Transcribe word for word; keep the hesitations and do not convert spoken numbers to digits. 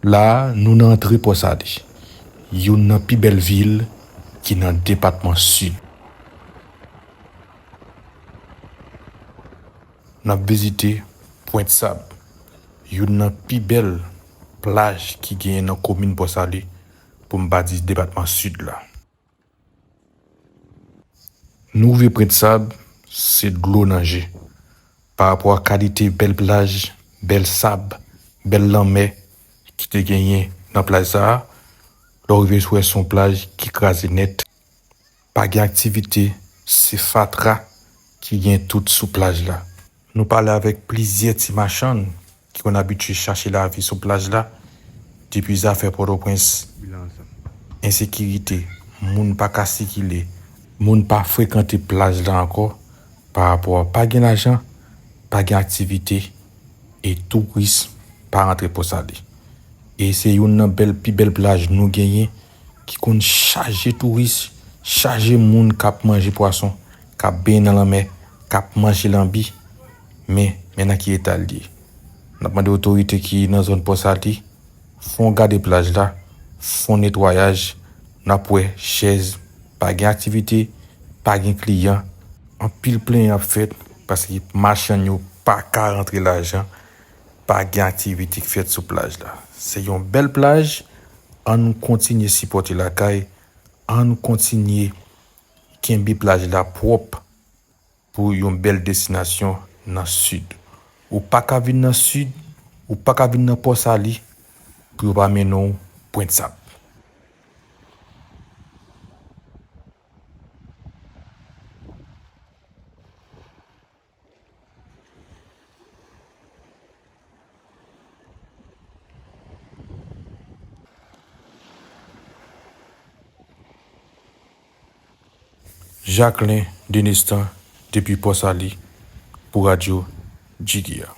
La a, nou nan antre Pòsali, youn nan pi bèl vil ki nan depatman Sid. N ap vizite Pwent Sab, youn nan pi bèl plaj ki genyen nan komin Pòsali, pou m pa di depatman Sid la. Nou rive Pwent Sab, se dlo nan je. Pa rapò a kalite bèl plaj, bèl sab, bèl lanmè ki te genyen nan plaj sa a, lè w rive sou wè se yon plaj ki kraze nèt. Pa gen aktivite, se fatra ki gen tout sou plaj la. Nou pale avèk plizyè ti machann ki konn abitye chache lavi sou plaj la, depi zafè Pòtoprens, ensekirite, moun pa ka sikile, moun pa frekante plaj la ankò, pa rapò a pa gen lajan, pa gen aktivite, e touris pa rantre Pòsali. E se youn nan bèl, pi bèl plaj nou genyen, ki konn chaje touris, chaje moun k ap manje pwason, k ap benyen nan lanmè, k ap manje lanbi. Men, men nan ki eta l ye. N ap mande otorite ki nan zòn Pòsali, fè yon gade plaj la, fè yon netwayaj, n ap wè chèz, pa gen aktivite, pa gen kliyan, anpil plenyen ap fèt, paske machann yo pa ka rantre lajan, pa gen aktivite k fèt sou plaj la. Se yon bèl plaj, ann kontinye sipòte lakay, ann kontinye kenbe plaj la pwòp pou yon bèl destinasyon nan Sid. Ou pa ka vin nan Sid, ou pa ka vin nan Pòsali, pou yo pa mennen w Pwent Sab. Jacquelin Denistan depi Pòsali pou Radyo Djigia.